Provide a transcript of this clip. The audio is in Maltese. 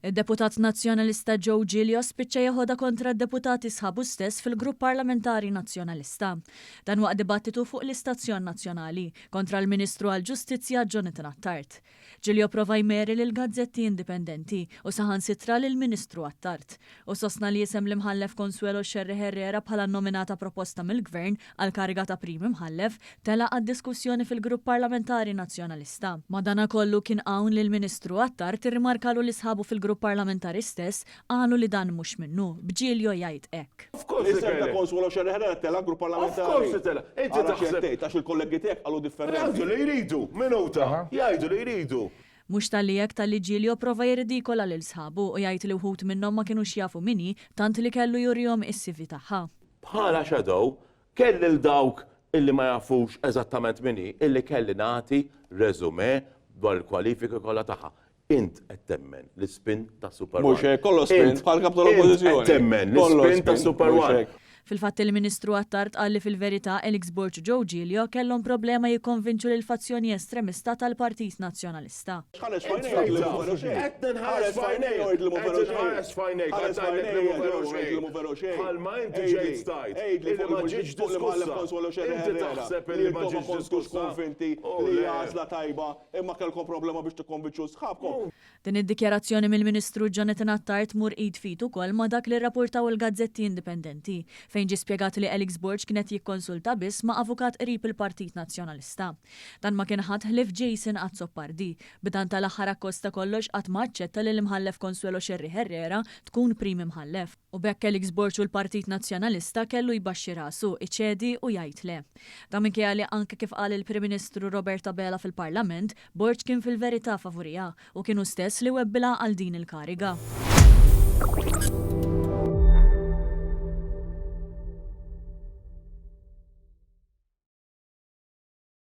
Id-deputat Nazzjonalista Joe Giglio spiċċa jeħodha kontra d-deputati sħabu stess fil-Grupp Parlamentari Nazzjonalista. Dan waqt dibattitu fuq l-istazzjon nazzjonali, kontra l-Ministru għall-Ġustizzja Jonathan Attard. Giglio prova jmeri lill-gazzetti indipendenti u saħansitra lill-Ministru Attard. Hu sostna li isem l-Imħallef Consuelo Scerri Herrera bħala n-nominata proposta mill-Gvern għall-kariga ta' Prim Imħallef tela' għad-diskussjoni fil-Grupp Parlamentari Nazzjonalista. Madanakollu kien hawn li l-Ministru Attard irrimarkalu li sħabu fil-Grupp Parlamentari stess qalu li dan mhux minnu, b'Giglio jgħid hekk. Of course li L-isem ta' tela'. Consuelo Scerri Herrera tela' għall-Grupp Of Parlamentari. course li tela'. Inti Ara x'qed taħseb. tgħid għax il-kollegi tiegħek qalu differenti. Jgħidu li jridu, minuta. Jgħidu li jridu. Mhux talli hekk talli Giglio prova jirridikola lil sħabu u jgħid li wħud minnhom ma kinux jafu min hi tant li kellu jurihom is-CV tagħha. Bħala shadow, kelli 'l dawk illi ma jafux eżattament min hi, illi kelli nagħti resume dwar il-kwalifiki kollha tagħha. Int qed temmen l-ispin ta' Super One. Mhux hekk, kollox spin, bħal kap tal-Oppożizzjoni. Int qed temmen l-ispin ta' Super One. Fil-fatt il-Ministru Attard qal li fil-verità Alex Borg u Joe Giglio kellhom problema jikkonvinċu lill-fazzjoni estremista tal-Partit Nazzjonalista. Ħares f'għajnejk li mhu veru xejn. Qed ninħares f'għajnejk. Għid li mhu veru Qed xejn. inħares f'għajnejk qed Ħares ngħidlek li mhu f'għajnejk veru għid li xejn. mhu veru xejn. Bħalma inti Għidli, ġejt tgħid għidli illi fuq ma il- ġietx fuq l-Imħallef diskussa. Consuelo Scerri Inti Herrera taħseb li illi ma intom ma ġietx kontux diskussa. konvinti Oh li le. hija għażla tajba imma kellkom problema biex tikkonvinċu sħabkom. Din id-dikjarazzjoni mill-Ministru Jonathan Attard tmur id f'id ukoll ma' dak li rrapurtaw il-gazzetti indipendenti, fejn ġie spjegat li Alex Borg kien qed jikkonsulta biss ma' avukat qrib il-Partit Nazzjonalista. Dan ma kien ħadd ħlief Jason Azzopardi, b'dan tal-aħħar akkost ta' kollox qatt ma aċċetta li l-Imħallef Consuelo Scerri Herrera tkun Prim Imħallef. U b'hekk Alex Borg u l-Partit Nazzjonalista kellu jbaxxi rasu, iċedi u jgħid le. Dan minkejja li anke kif qal il-Prim Ministru Robert Abela fil-Parlament, Borg kien fil-verità favuriha u kien hu stess li webbilha għal din il-kariga.